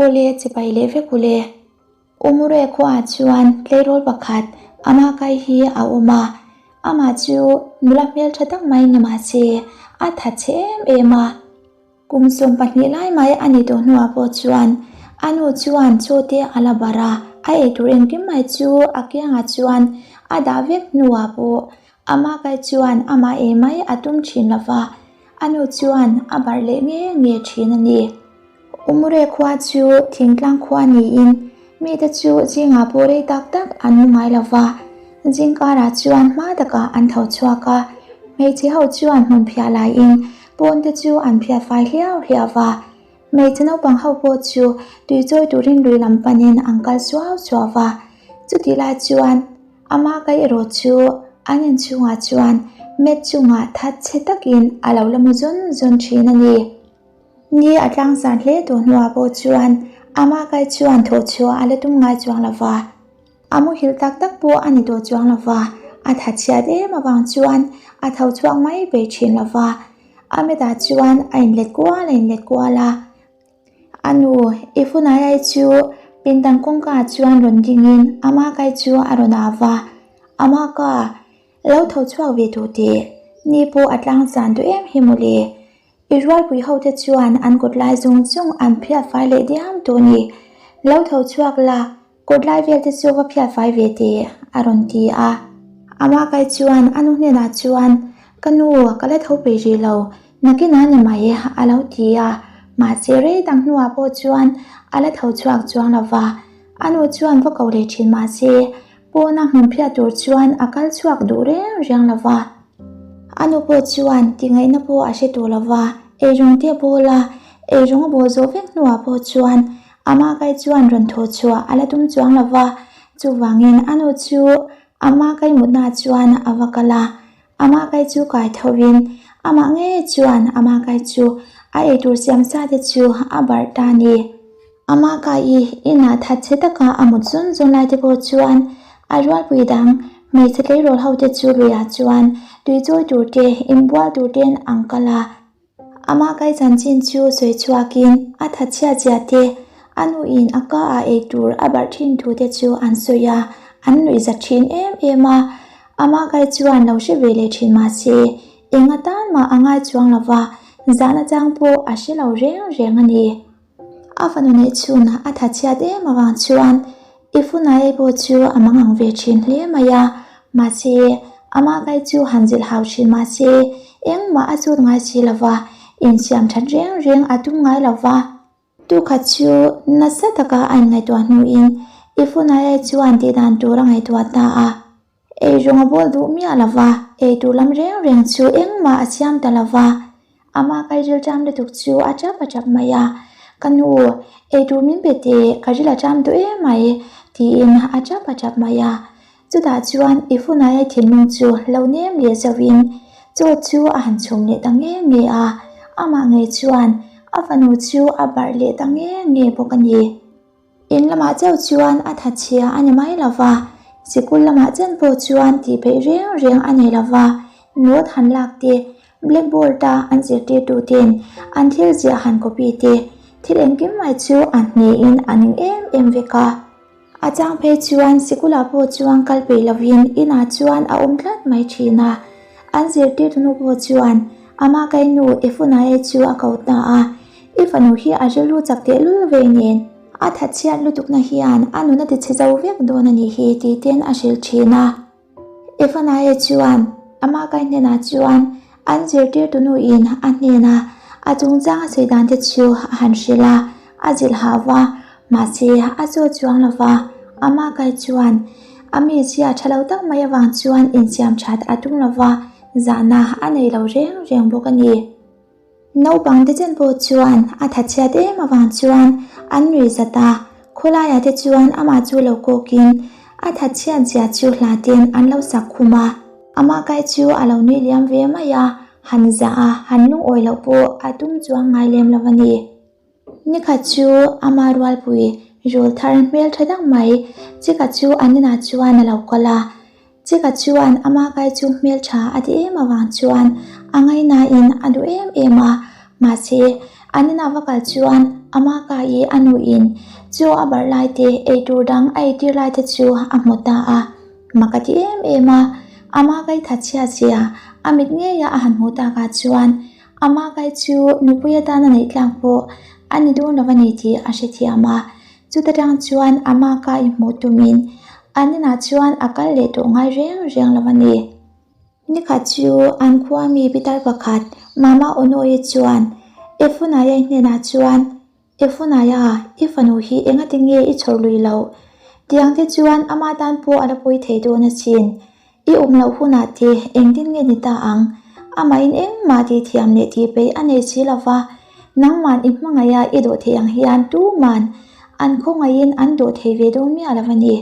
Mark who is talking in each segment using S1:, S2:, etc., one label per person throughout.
S1: Awle chipai leh vek ule. Umure khuaah chuan tleirawl pakhat ama kai hi a awm a, amah chu nula hmeltha tak mai ni mahse a thatchhe em em a. Kum 12 lai mai a ni tawh hnuah pawh chuan a nu chuan chaw te a la barh a, a eitur engkim mai chu a kiangah chuan a dah vek hnuah pawh ama kai chuan amah ei mai a tum thin lo va, a nu chuan a barh leh nge nge thin a ni. Umure khua chu thingtlang khua niin mite chu zingah pawh rei tak tak an mu ngai lo va, zingkarah chuan hma takah an tho chhuak a, hmeichhe ho chuan hmun phiah laiin pawn te chu an phiah fai hliau hliau va, hmeichhe naupang ho pawh chu tui chawi turin lui lam panin an kal suau suau va, chutih lai chuan ama kai erawh chu an inchhungah chuan mat chungah that chhe takin a lo la mu zawn zawn thin a ni. Ni a tlangsan hle tawh hnuah pawh chuan ama kai chuan thawh chhuah a la tum ngai chuang lo va. A muhilh tak tak pawh a ni tawh chuang lo va, a tha chhiat em avang chuan a tho chhuak mai ve thin lo va. A mitah chuan a inlet kual a inlet kual a. A nu, i funai ai chu pindan kawngkaah chuan rawn dingin ama kai chu a rawn au va. Ama ka, lo tho chhuak ve tawh teh. Ni pawh a tlangsan duh em hi mawle. I rualpui hote chuan an kut lai zawng zawng an phiat fai leh diam tawh ni. Lo tho chhuak la, kut lai vel te chu va phiat fai ve teh, a rawn ti a. Ama kai chuan a nu hnenah chuan, Ka nu, ka la tho peih rih lo, nakinah ni mai, a lo ti a. Mahse rei dang hnuah pawh chuan a la tho chhuak chuang lo va. A nu chuan va ko leh thin mahse, Pawna hmun phiat tur chuan a kal chhuak duh reng reng lo va. A nu pawh chuan tingaihna pawh a hre tawh lo va, eirawng te a bawl a, eirawng a bawl zawh vek hnuah pawh chuan ama kai chuan rawn thawh chhuah a la tum chuang lo va. Chuvangin a nu chu ama kai mutna chuan a va kal a, ama kai chu kai thovin amah ngei chuan ama kai chu a eitur siam sa te chu a barh ta a ni. Amah ka i inah that chhe taka a mut zawn zawn lai te pawh chuan a rualpui dang hmeichhe tleirawl ho te chu luiah chuan tui chawi tur te inbual tur ten an kal a. Amah kai chanchin chu sawi chhuakin a that chhiat zia te, a nuin a ka ah ei tur a barh thin thu te chu an sawi a, an nuih za thin em em a. Amah kai chuan lo hre ve leh thin mahse eng atan mah a ngai chuang lova, zahna chang pawh a hre lo reng reng a ni. A fanu neih chhun a tha chhiat em avang chuan i funai ei pawh chu a mang ang ve thin hle mai a, mahse amah kai chu han zilh hau thin mahse engmah a chut ngai si lova, insiam that reng reng a tum ngai lova. Tukhat chu nasa taka a inngaihtuah hnuin i funai ei chuan tihdan tur a ngaihtuah ta a. Eirawng a bawl duh miah lo va, eitur lam reng reng chu engmah a siam ta lo va. Amah ka ril ṭam lutuk chu a ṭap a ṭap mai a, Ka nu, eitur min pe teh, ka ril a ṭam duh em mai, tiin a ṭap a ṭap mai a. Chutah chuan i funai thinlung chu lo nem leh zauhin chaw chu a han chhum leh ta nge nge a, amah ngei chuan a fanu chu a barh leh ta nge nge bawk a ni. In lamah chauh chuan a tha chhia a ni mai lo va, sikul lamah chen pawh chuan tih peih reng reng a nei lo va, note han lak te, blackboard a an zirtirtu ten an thil ziah han copy te, thil engkim mai chu a hnehin a ning em em vek a. A chang phei chuan sikulah pawh chuan kal peih lovin inah chuan a awm tlat mai thin a, an zirtirtu nu pawh chuan amah kainu Efunae chu a ko ta a. I fanu hi a rilru chak teh lul ve nen a thatchhiat lutukna hian a nun a tichhe zo vek dawn a nih hi tih ten a hrilh thin a. Evanae chuan amah kai hnenah chuan an zirtirtu nuin a hnena a chungchang a sawi dan te chu a han hrilh a, a zilh hau va, mahse a chaw chuang lo va, amah kai chuan a mizia tha lo tak mai avang chuan insiam that a tum lo va, zahna a nei lo reng reng bawk a ni. Naupang te chen pawh chuan a thatchhiat em avang chuan an nui zat a, khawlaiah te chuan amah chu lo kawkin a thatchhiat zia chu hla ten an lo sak khum a. Amah kai chu a lo nui liam ve mai a, han zah a, han lungawi loh pawh a tum chuang ngai lem lo a ni. Nikhat chu ama rualpui rul thar hmel tha dang mai Chika chu an inah chuan a lo kal a. Chika chuan ama kai chu hmel tha a ti em avang chuan a ngaihnain a duh em em a, mahse An inah va kal chuan Amaka-i a nuin chaw a barh lai te, eitur dang a eitir lai te chu a hmu ta a. Mak a ti em em a, Amaka-i thatchhia zia a mit ngeia a han hmuh takah chuan Amaka-i chu nupui atana neih tlak pawh a ni dawn lo a ni tih a hrethiam a. Chuta tang chuan Amaka-i hmuh tumin an inah chuan a kal leh tawh ngai reng reng lo a ni. Nikhat chu an khua mi pitar pakhat Mama Onoe chuan Efunaya hnenah chuan, Efunaya, i fanu hi engati nge i chhawr lui loh? Tiang te chuan ama tan pawh a la pawi thei dawn asin. I awm loh hunah te engtin nge ni ta ang? Amahin engmah tih thiam leh tih peih a nei si lo va, nangman i hmangaih a i dawh theih ang hian tuman an khawngaihin an dawh thei ve dawn miah lo a ni.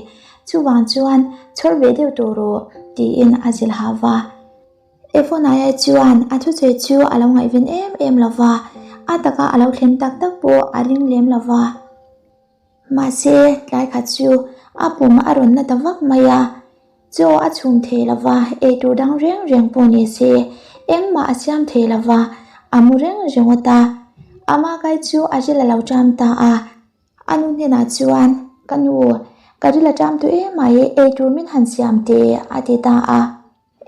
S1: Chuvang chuan chhawr ve deuh tawh rawh, tiin a zilh hah va. Ephonaiah chuan a thusawi chu a lo ngaihven em em lo va, a taka a lo thlen tak tak pawh a ring lem lo va. Mahse, tlai khat chu a pum a rawn na ta vak mai a, chaw a chhum thei lo va, eitur dang reng reng pawh ni se, engmah a siam thei lo va, a mu reng ringawt a. Amakai chu a ril a lo ṭam ta a. A nu hnenah chuan, Ka nu, ka ril a ṭam tawh em mai, eitur min han siam teh, a ti ta a.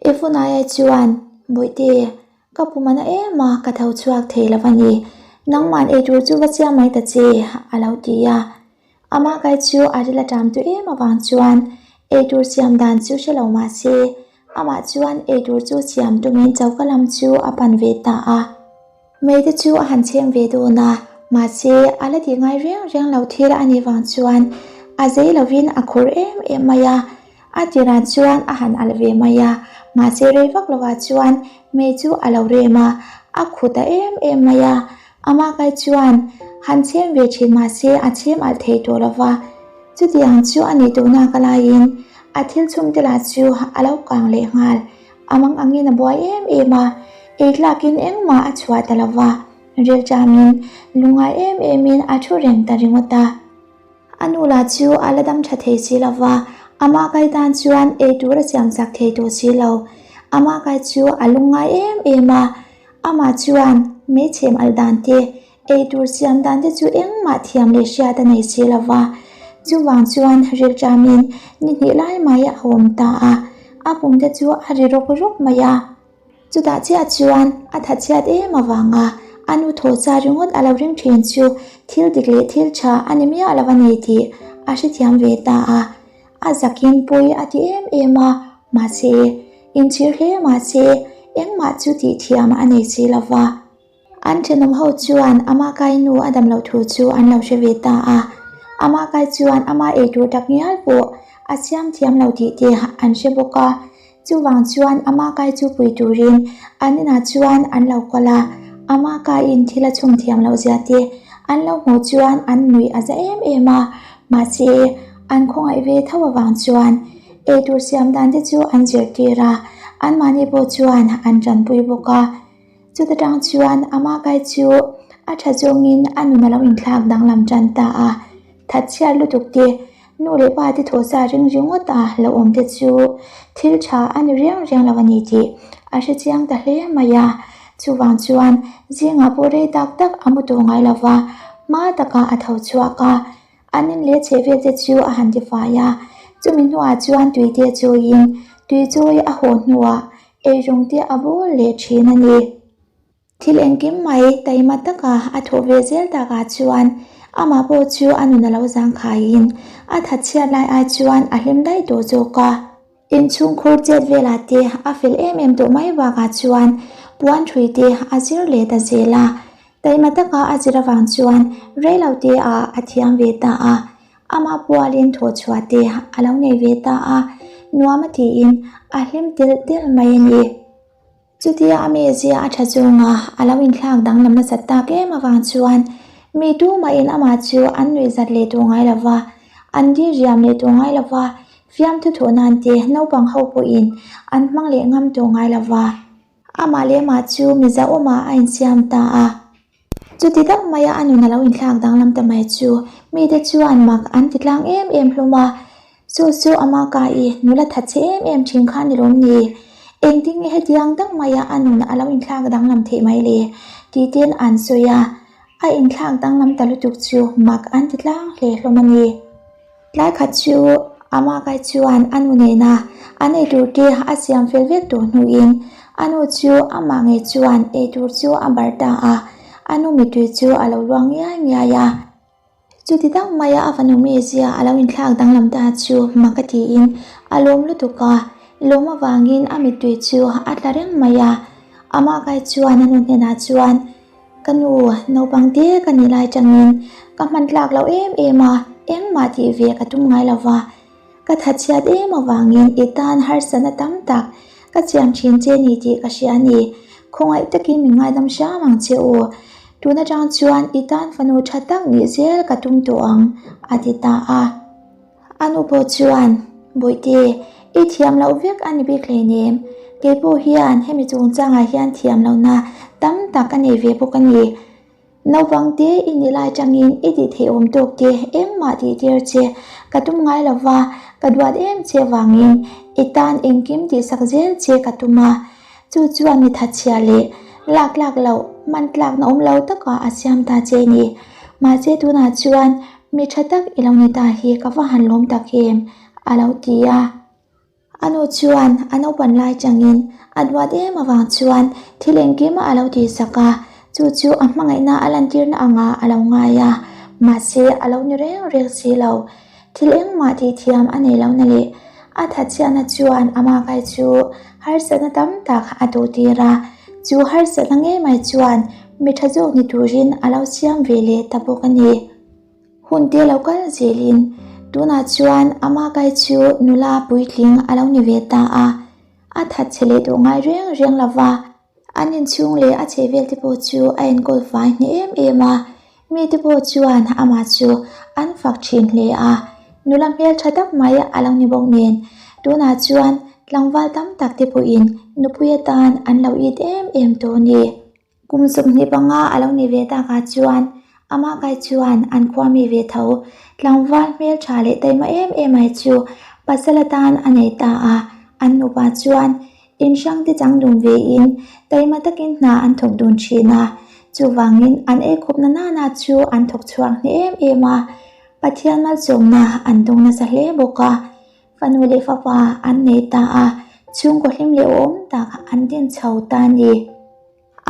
S1: Efunaia chuan, Bawihte, ka pum a na em a, ka tho chhuak thei lo a ni. Nangman eitur chu va siam mai ta che, a lo ti a. Amah kai chu a ril a ṭam tawh em avang chuan eitur siam dan chu hre lo mah se, amah chuan eitur chu siam tumin choka lam chu a pan ve ta a. Mei te chu a han chhem ve dawn a, mahse a la tih ngai reng reng lo thil a nih vang chuan a zei lovin a khur em em mai a. A tirah chuan a han alh ve mai a, mahse rei vak lovah chuan mei chu a lo rem a, a khu ta em em mai a. Amah kai chuan han chhem ve thin mahse a chhem alh thei tawh lo va. Chutiang chu a nih tawh nak alaiin a thil chhungte lah chu a lo kang leh nghal. A mang angin a buai em em a, ei tlakin engmah a chhuah ta lo va, rel chamin lungngai em emin a thu reng ta ringawt a. A nu lah chu a la dam tha thei si lo va, amah kai tan chuan ei tur a siam chak thei tawh si lo. Amah kai chu a lungngai em em a, amah chuan hmeichhem alh dan te Eitur siam dan te chu engmah thiam leh hriat a nei si lo va, chuvang chuan rilṭamin ni hnih lai mai a awm ta a, a pum te chu a ri rawk rawk mai a. Chutah chiah chuan a thatchhiat em avanga a nu thawhcha ringawt a lo ring ṭhin chu thil dik leh thil ṭha a ni miah lo a ni tih a hrethiam ve ta a, a zakin pawi a ti em em a, mahse, inchhir hle mahse engmah chu tih thiam a nei si lo va. An thenawm ho chuan ama kai nu a dam loh thu chu an lo hre ve ta a, ama kai chuan ama eitur tak ngial pawh a siam thiam lo tih te an hre bawk a, chuvang chuan ama kai chu pui turin an inah chuan an lo kal a, ama kaiin thil a chhum thiam loh zia te an lo hmuh chuan an nuih a za em em a, mahse an khawngaih ve tho avang chuan eitur siam dan te chu an zirtir a, anmahni pawh chuan an tanpui bawk a. Chuta tang chuan ama kai chu a tha zawngin a nun a lo inthlak danglam tan ta a, thatchhiat lutuk te, nu leh pa te thawhsa ring ringawt a lo awm te chu thil tha a ni riang riang lo a ni tih a hre chiang ta hle mai a. Chuvang chuan zingah pawh rei tak tak a mu tawh ngai lo va, hma takah a tho chhuak a, an in leh chheh vel te chu a han tifai a, chumi hnuah chuan tui te chawiin tui chawi a haw hnuah Eirawng te a bul leh thin a ni. Thil engkim mai taima taka a thawh ve zel takah chuan amah pawh chu a nun a lo zangkhaiin a thatchhiat lai ai chuan a hlim daih tawh zawk a. Inchhungkhur chet velah te a fel em em tawh mai bakah chuan puan thui te a zir leh ta zel a. Taima taka a zir avang chuan reilo te ah a thiam ve ta a. Amah pualin thawhchhuah te a lo nei ve ta a, nuam a tiin a hlim telh telh mai a ni. Chutia a mizia a tha chunga a lo inthlak danglam nasat tak em avang chuan mi tumahin amah chu an nuihzat leh tawh ngai lo va, an dir riam leh tawh ngai lo va, fiamthu thawh nan te naupang ho pawhin an hmang leh ngam tawh ngai lo va. Amah leh amah chu mizaawmah a insiam ta a. Chuti tak maia a nun a lo inthlak danglam ta mai chu mite chuan mak an ti tlang em em hlawm a, Chu chu ama ka i nula that che em em thin kha ni lawm ni? Engtin nge hetiang tak maia a nun a lo inthlak danglam theih mai le? tih ten an sawi a. A inthlak danglam ta lutuk chu mak an ti tlang hle hlawm a ni. Tlai khat chu Amakai chuan a nu nena an eitur te a siam fel vek tawh hnuin a nu chu amah ngei chuan eitur chu a bar ta a, a nu mittui chu a lo luang ngiai ngiai a. Chuti tak maia a fanu mizia a lo inthlak danglam ta chu mak a tiin a lawm lutuk a, lawm avangin a mittui chu a tla reng mai a. Amakai chuan a nu hnenah chuan, Ka nu, naupang te ka nih lai tangin ka hman tlak lo em em a, engmah tih ve ka tum ngai lo va. Ka thatchhiat em avangin i tan harsatna tam tak ka chiam thin che ni tih ka hria a ni. Khawngaih takin min ngaidam hram ang che u. Tun atang chuan i tan fanu tha tak nih zel ka tum tawh ang, a ti ta a. A nu pawh chuan, Bawihte, i thiam loh vek a ni bik hleinem. Kei pawh hian hemi chungchangah hian thiam lohna tam tak a nei ve bawk a ni. Naupang te i nih lai tangin i tih theih awm tawk te engmah tih tir che ka tum ngai lo va, ka duat em che vangin i tan engkim tihsak zel che ka tum a. Chu chuan mi thatchhia leh lak tlak loh, hman tlakna awm lo taka a siam ta che ni. Mahse tunah chuan mi tha tak i lo ni ta hi ka va han lawm tak em, a lo ti a. A nu chuan a naupan lai changin a duat em avang chuan thil engkim a lo tihsak a, chu chu a hmangaihna a lantirna angah a lo ngai a, mahse a lo ni reng reng si lo. Thil engmah tihthiam a nei lohna leh a thatchhiatna chuan amah kai chu harsatna tam tak a duhtir a, chu harsatna ngei mai chuan mi tha zawk ni turin a lo siam ve leh ta bawk a ni. Hun te lo kal zelin tunah chuan amah kai chu nula puitling a lo ni ve ta a, a thatchhe leh duh ngai reng reng lo va. An inchhung leh a chhehvel te pawh chu a enkawl fai hneh em em a, mite pawh chuan amah chu an fak thin hle a, nula hmeltha tak mai a lo ni bawk nen tunah chuan tlangval tam tak te pawhin nupui atan an lo it em em tawh a ni. Kum 25 a lo ni ve takah chuan amah kai chuan an khua mi ve tho tlangval hmeltha leh taima em em mai chu pasal atan a nei ta a, an nupa chuan In hrang te chang dun ve in taima takin hna an thawk dun thin a, chuvangin an eikhawpna nana chu an thawk chhuak hneh em em a, Pathian malsawmna an dawng nasa hle bawk a, fanu leh fapa an nei ta a, chhungkaw hlim leh awm tak an din chho ta a ni.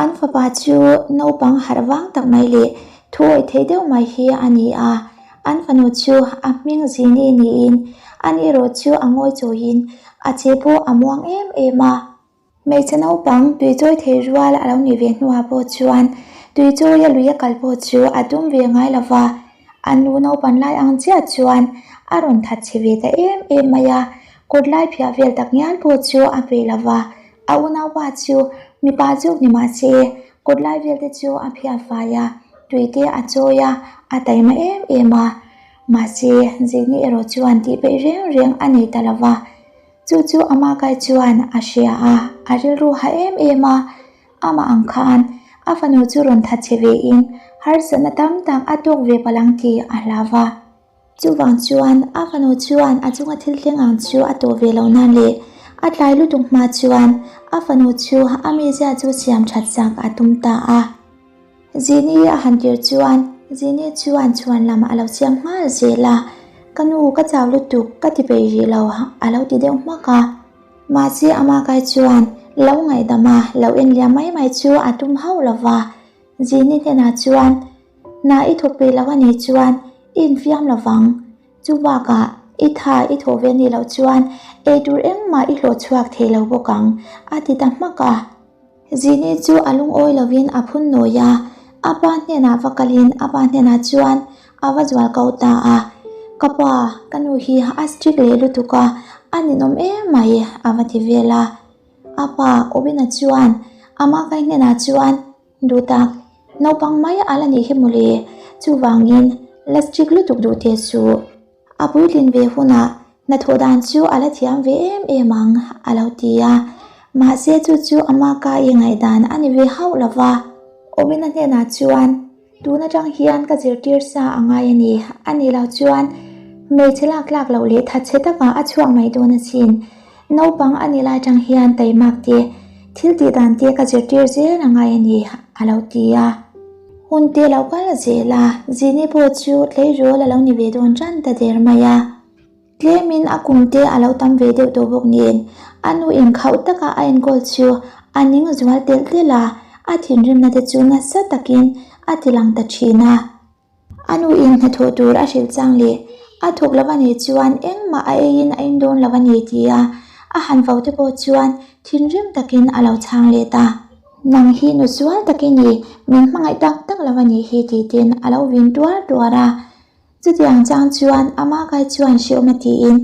S1: An fapa chu naupang harh vang tak mai leh thu awih thei deuh mai hi a ni a, an fanu chu a hming Zini niin ani erawh chu a ngawi chawiin a che pawh a muang em em a. Hmeichhe naupang tui chawi thei rual a lo nih ve hnuah pawh chuan tui chawia lui a kal pawh chu a tum ve ngai lo va, a nu naupan lai ang chiah chuan a rawn that chhe ve ta em em mai a, kut lai phiah vel tak ngial pawh chu a pe lo va. A unaupa chu mipa zawk ni mah se, kawt lai vel te chu a phiah fai a, tui te a chawi a, a taima em em a. Mahse, Zikni erawh chuan tih peih reng reng a nei ta lo va. Chu chu ama kai chuan a hria a, a rilru ha em em a. Amah ang khan a fanu chu rawn that che ve in harsatna tam tak a tawk ve palang tih a hlau va. Chuvang chuan a fanu chuan a chunga thil thleng ang chu a tawh ve loh nan leh a tlai lutuk hma chuan a fanu chu a mizia chu siam that sak a tum ta a. Zini a han tir chuan Zini chuan chhuan lam a lo siam nghal zel a, Ka nu ka chau lutuk ka ti peih rih lo a lo ti deuh hmak a. Mahse amah kai chuan lo ngaihdam a lo en liam mai mai chu a tum hauh lo va. Zini hnenah chuan Hna i thawk peih lo a nih chuan i infiam lo vang. Chu bakah i tha i thawh ve nih loh chuan ei tur engmah i hlawh chhuak thei lo bawk ang, a ti ta hmak a. Zini chu a lungawi lovin a phun nawi a, a pa hnenah va kalin a pa hnenah chuan a va zual ko ta a. Ka pa, ka nu hi a strict leh lutuk a, a ninawm em mai, a va ti vel a. A pa, Obina chuan amah kai hnenah chuan, Duh tak, naupang mai a la nih hi mawle, chuvangin la strict lutuk duh teh suh. A puitlin ve hunah hnathawh dan chu a la thiam ve em em ang, a lo ti a. Mahse chu chu ama ka i ngaihdan a ni ve hauh lo va. Awmina hnenah chuan, Tun atang hian ka zirtir sa a ngai a ni, a nih loh chuan hmeichhe lak tlak loh leh thatchhe takah a chhuak mai dawn asin. Naupang a nih lai tang hian taimak te, thil tih dan te ka zirtir zel a ngai a ni, a lo ti a. Hun te lo kal zel a, Zini pawh chu tleirawl a lo ni ve dawn tan ta der mai a. Tlemin a kum te a lo tam ve deuh tawh bawk nen, a nu inkhauh taka a enkawl chu a ning zual telh telh a, a thinrimna te chu nasa takin a ti lang ta thin a. A nu in hnathawh tur a hrilh chang leh a thawk lo a nih chuan engmah a eiin a in dawn lo a ni tia a han vo te pawh chuan thinrim takin a lo chhang let a. Nang hi nu sual tak i ni, min hmangaih tak tak lo a nih hi tih ten a lo vin tuar tuar a. Chutiang chang chuan ama kai chuan hreawm a tiin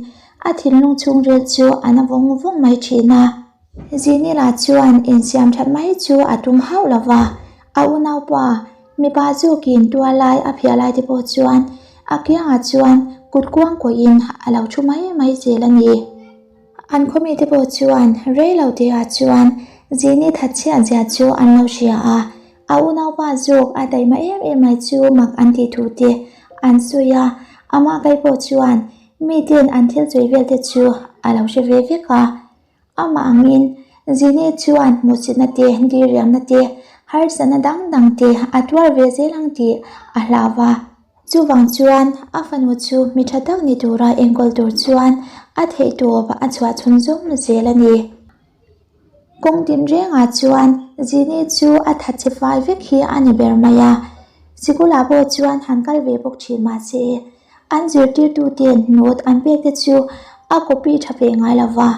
S1: a thinlung chhungril chu a na vawng vawng mai thin a. Zinila chuan insiam that mai chu a tum hauh lo va, a unaupa mipa zawkin tual lai a phiah lai te pawh chuan a kiangah chuan kut kuang kuahin a lo thu mai mai zel a ni. An khaw mite pawh chuan rei lo tihah chuan Zini thatchhiat zia chu an lo hria a, a unaupa zawk a daihma em em mai chu mak an tih thu te an sawi a, amah kai pawh chuan miten an thil chawih vel te chu a lo hre ve vek a. Amah angin Zini chuan hmuhsitna te, diriamna te, harsatna dang dang te a tuar ve zel ang tih a hlau va. Chuvang chuan a fanu chu mi tha tak ni tura enkawl tur chuan a theihtawp a chhuah chhun zawm zel a ni. Kawng tinrengah chuan Zini chu a thatchhe fai vek hi a ni ber mai a, sikulah pawh chuan han kal ve bawk thin mah se, an zirtirtuten note an pek te chu a copy tha ve ngai lo va,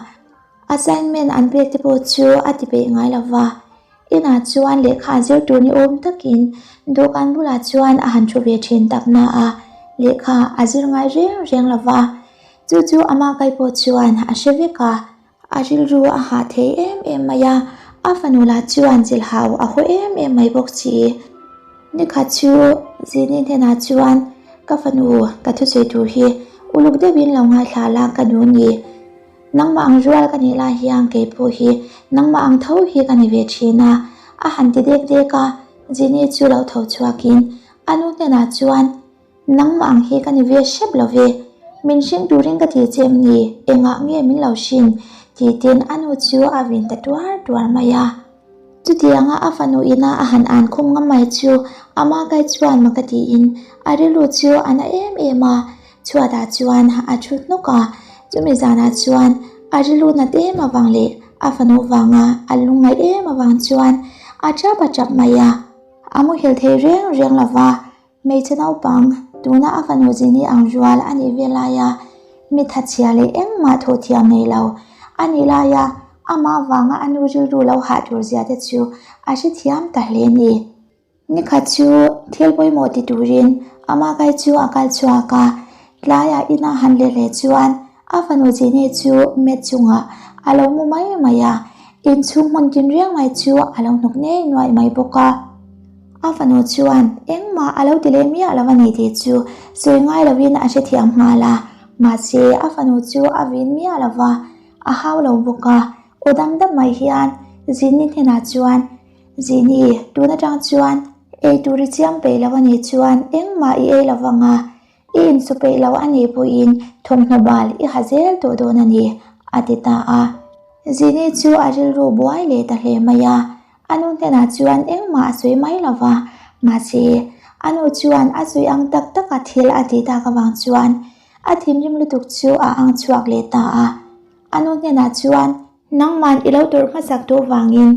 S1: assignment an pek te pawh chu a ti peih ngai lo va. Inah chuan lehkha a zir tur ni awm takin dawhkan bulah chuan a han thu ve thin tak na a, lehkha a zir ngai reng reng lo va. Chu chu ama kai pawh chuan a hre vek a, a rilru a hah thei em em mai a, a fanu lah chuan zilhau a haw em em mai bawk si. Nikhat chu Zini hnenah chuan ka fanu ka thusawi tur hi uluk deuhin lo ngaithla la ka duh ni. Nangmah ang rual ka nih lai hian kei pawh hi nangmah ang tho hi ka ni ve thin a, a han ti dek dek a, Zini chu lo tho chhuakin a nu hnenah chuan, Nangmah ang hi ka ni ve hrep lo ve, min hring turin ka ti che em ni, engah nge min lo hrin? Titin a nu chu a vin ta tuar tuar mai a. Chutianga a fanu ina a han an khum ngam mai chu ama kai chuan mak a tiin a rilru chu a na em em a, chhuatah chuan a thu hnawk a, chumi zanah chuan a rilru nat em avang leh a fanu vanga a lungngaih em avang chuan a tap a tap mai a, a muhil thei reng reng lova. Hmeichhe naupang, tuna a fanu Zini ang rual a nih ve laia mi thatchhia leh engmah thawh thiam nei lo a nih laia amah vanga a nu rilru lo hah tur zia te chu a hrethiam ta hle ni. Nikhat chu thil pawimawh ti turin amah kai chu a kal chhuak a, tlaiah inah han let leh chuan a fanu Zini chu mat chungah a lo mu mai mai a, inchhung hmun tinreng mai chu a lo hnuk ngei nuaih mai bawk a. A fanu chuan engmah a lo ti leh miah lo a ni tih chu sawi ngai lovin a hrethiam nghal a, mahse a fanu chu a vin miah lo va, a hau lo bawk a, aw dam dam mai hian Zini hnenah chuan, Zini, tun atang chuan ei tur i chiang peih lo a nih chuan engmah i ei lo vang a, i insu peih lo a nih pawhin thawmhnaw bal i ha zel tawh dawn a ni, a ti ta a. Zini chu a rilru buai leh ta hle mai a, A nu hnenah chuan engmah a sawi mai lo va, mahse, a nu chuan a sawi ang tak taka thil a tih tak avang chuan a thinrim lutuk chu a ang chhuak leh ta a. A nu hnenah chuan, Nangman i lo tawrh hmasak duh vangin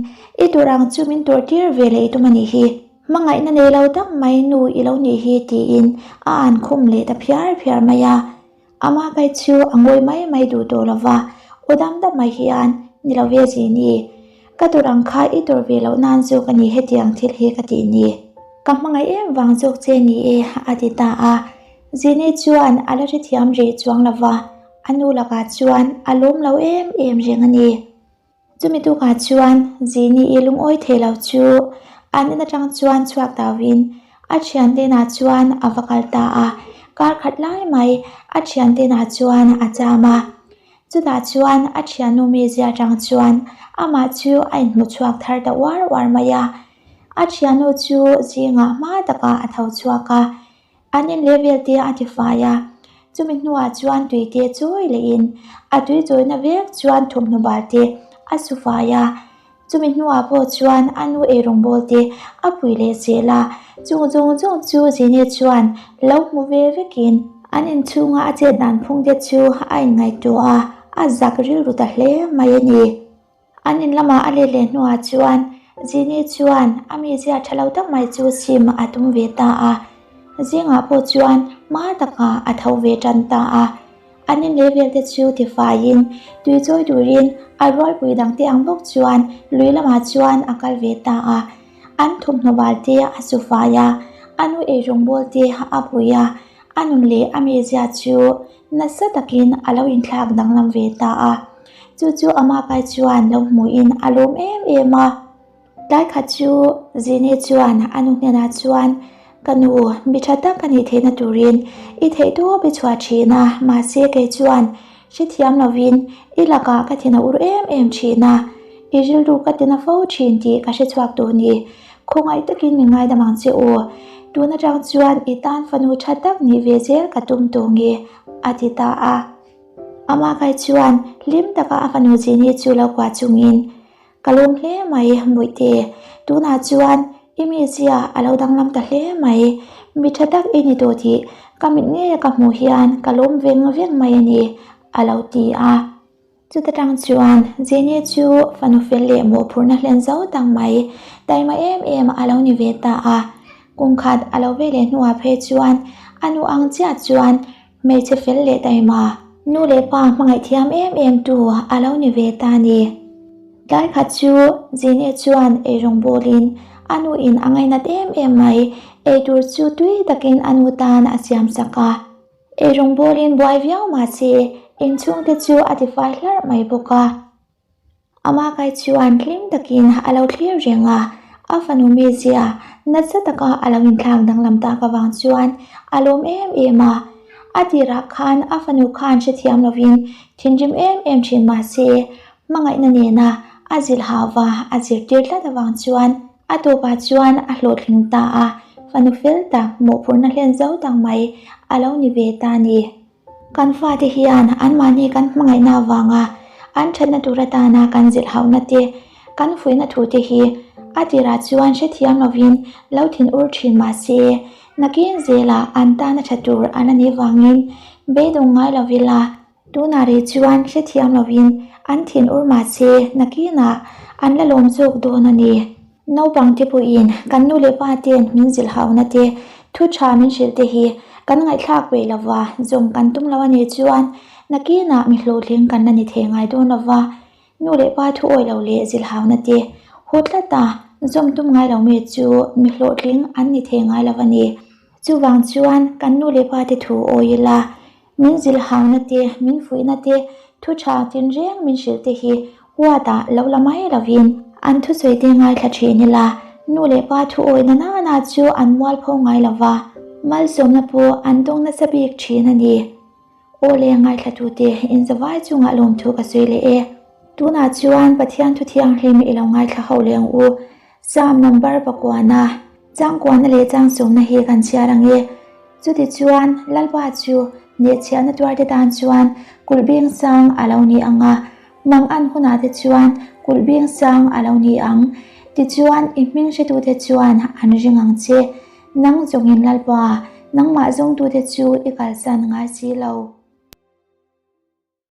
S1: i tawrh ang chu min tawrh tir ve leh i tum a nih hi, hmangaihna nei lo tak mai nu i lo nih hi tiin a an khum leh ta phiar phiar mai a. Amah kai chu a ngawi mai mai duh tawh lo va, aw dam dam mai hian, Ni lo ve Zini, ka tawrh ang kha i tawrh ve loh nan zawk a ni hetiang thil hi ka tih ni. Ka hmangaih em vang zawk che ni e, a ti ta a. Zini chuan a la hrethiam rih chuang lo va, a nu lakah chuan a lawm lo em em reng a ni. Chumi tukah chuan Zini i lungawi thei lo chu an in atang chuan chhuak tauhin a thiante inah chuan a va kal ta a, kar khat lai mai a thiante inah chuan a cham a. Chutah chuan a thiannu mizia atang chuan amah chu a inhmu chhuak thar ta uar uar mai a. A thiannu chu zingah hma takah a tho chhuak a, An in leh vel te a ti fai a, chumi hnuah chuan tui te chawi lehin a tui chawina vek chuan thawmhnaw bal te a su fai a. Chumi hnuah pawh chuan a nu eirawngbawl te a pui leh zel a, chung zawng zawng chu Jenny chuan lo hmu ve vekin an inchhunga a chet dan phung te chu a inngaihtuah a, a zak rilru ta hle mai a ni. An in lamah a let leh hnuah chuan Jenny chuan a mizia tha lo tak mai chu sim a tum ve ta a, zingah pawh chuan hma takah a tho ve tan ta a. An in leh vel te chu tifaiin tui chawi turin a rualpui dangte ang bawk chuan lui lamah chuan a kal ve ta a. An thawmhnaw bal te a su fai a, a nu eirawngbawl te a pui a, a nun leh a mizia chu nasa takin a lo inthlak danglam ve ta a. Chu chu amah kai chuan lo hmuhin a lawm em em a. Tlai khat chu Zini chuan a nu hnenah chuan, Ka nu, mi tha tak ka nih theihna turin i theihtawp i chhuah thin a, mahse kei chuan hrethiam lovin i lakah ka thin a ur em em thin a, i rilru ka tina fo thin tih ka hrechhuak tawh ni. Khawngaih takin min ngaidam ang che u. Tun atang chuan i tan fanu tha tak nih ve zel ka tum tawh nge, a ti ta a. Amah kai chuan hlim taka a fanu Zini chu lo kuah chungin, Ka lawm hle mai Muihte, tunah chuan i mizia a lo danglam ta hle mai, mi tha tak i ni tawh tih ka mit ngeia ka hmuh hian ka lawm veng veng mai a ni, a lo ti a. Chuta tang chuan Jenny chu fanu fel leh mawhphurhna hlen zo tak mai, taima em em a lo ni ve ta a. Kum khat a lo ve leh hnuah phei chuan a nu ang chiah chuan Hmeichhe fel leh taima, nu leh pa hmangaih thiam em em tu a lo ni ve ta ni. Tlai khat chu Zine chuan eirawng bawlin a nu in a ngainat em em mai, eitur chu tui takin a nu tan a siam sak a. Eirawng bawlin buai viau mahse inchhungte chu a tifai hlarh mai bawk a. Amah kai chuan hlim takin a lo thlir reng a, a fanu mizia nasa taka a lo inthlak danglam tak avang chuan a lawm em em a. A tirah khan a fanu khan hrethiam lovin thinrim em em thin mah se, hmangaihna nena a zilh hauva a zirtir tlat avang chuan a tawpah chuan a hlawhtling ta a, fanu fel tak mawhphurhna hlen zo tak mai a lo ni ve ta a ni. Kan fate hian anmahni kan hmangaihna avanga an thatna tur atana kan zilh hauhna te, kan fuihna thu te hi a tirah chuan hrethiam lovin lo thin ur thin mah se, nakin zelah an tana tha tur an la nih vangin beidawng ngai lo ila, tunah rih chuan hrethiam lovin an thin ur mah se nakinah an la lawm zawk dawn a ni. Naupang te pawhin kan nu leh pa ten min zilh hauna te, thu tha min hrilh te hi kan ngaihthlak peih lova, zawm kan tum lo a nih chuan nakinah mi hlawhtling kan la ni thei ngai dawn lova, nu leh pa thu awih lo leh zilh hauna te haw tlata zawm tum ngai lo mi chu mi hlawhtling an ni thei ngai lo a ni. Chuvang chuan kan nu leh pa te thu awih ila Min zilhauna te, min fuihna te, thu tha tinreng min hrilh te hi huatah lo la mai lovin an thusawi te ngaithla thin ila, nu leh pa thu awihna nana chu an mualpho ngai lova, malsawmna pawh an dawng nasa bik thin a ni. Aw le ngaithla tute inzavai chungah lawmthu ka sawi leh e. Tunah chuan Pathian thu thianghlim i lo ngaithla ho leh ang u. Psalm number pakuana, changkuana leh changsawmna hi kan chhiar ang e. Chutichuan, Lalpa chu hnehchhiahna tuarte tan chuan kulh bing sang a lo ni ang a, mang an hunah te chuan kulh bing sang a lo ni ang. Tichuan, i hming hretute chuan an ring ang che. Nang zawngin Lalpa, nangmah zawngtute chu i kalsan ngai si lo.